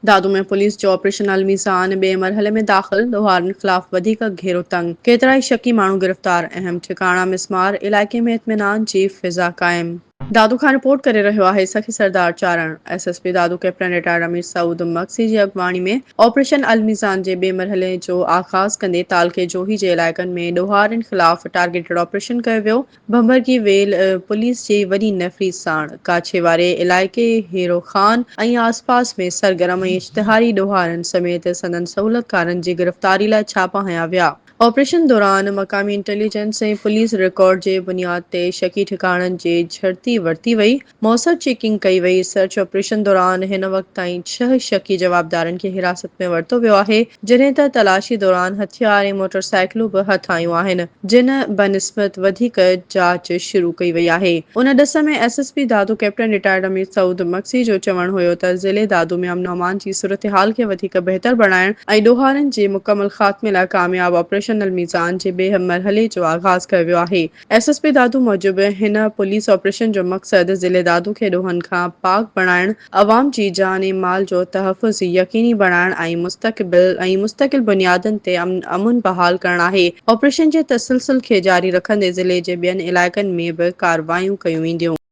Dadu ۾ police جو operation الميزان ٻئي مرحلي ۾ داخل، ڏوهارين خلاف وڌيڪ گهيرو تنگ، ڪيترائي شڪي ماڻهو گرفتار، اهم ٺڪاڻا مسمار، علائقي ۾ اطمينان جي فضا قائم. دادو کان رپورٽ ڪري رهيو آهي Sakhi Sardar Charan, S S P Dadu captain retired Amir Saud Magsi جي اڳواڻي ۾ آپريشن الميزان جي ٻئي مرحلي جو آغاز ڪندي تعلقي جوهي جي علائقن ۾ ڏوهارين خلاف ٽارگيٽڊ آپريشن ڪيو ويو، ڀنڀرڪي ويل پوليس جي وڏي نفري ساڻ ڪاڇي واري علائقي هيرو خان ۽ آسپاس ۾ سرگرم ۽ اشتهاري ڏوهارين سميت سندن سهولتڪارن جي گرفتاري لاء ڇاپا هنيا ويا. آپريشن دوران مقامي انٽيليجنس ۽ پوليس رڪارڊ جي بنياد تي شڪي ٺڪاڻن جي جهڙتي ورتي وئي، موثر چيڪنگ ڪئي وئي، سرچ آپريشن دوران هن وقت تائين ڇهه شڪي جوابدارن کي حراست ۾ ورتو ويو آهي، جڏهن ته تلاشي دوران هٿيار ۽ موٽرسائيڪلون به هٿ آيون آهن. جن بنسبت وڌيڪ جاچ شروع ڪئي وئي آهي. ان ڏس ۾ S S P Dadu captain retired Amir Saud Magsi جو چوڻ هيو ته ضلعي دادو ۾ امن امان جي صورتحال کي وڌيڪ بهتر بڻائڻ ۽ ڏوهارين جي مڪمل خاتمي لاء ڪامياب آپريشن الميزان جي ٻئي مرحلي جو آغاز ڪيو ويو آهي. ايس ايس پي دادو موجب هن پوليس آپريشن جو مقصد ضلعي دادو کي ڏوهن کان پاڪ بڻائڻ، عوام جي جان ۽ مال جو تحفظ يقيني بڻائڻ ۽ مستقبل ۽ مستقل بنيادن تي امن بحال ڪرڻ آهي. آپريشن جي تسلسل کي جاري رکندي ضلعي جي ٻين علائقن ۾ به ڪارروايون ڪيون وينديون.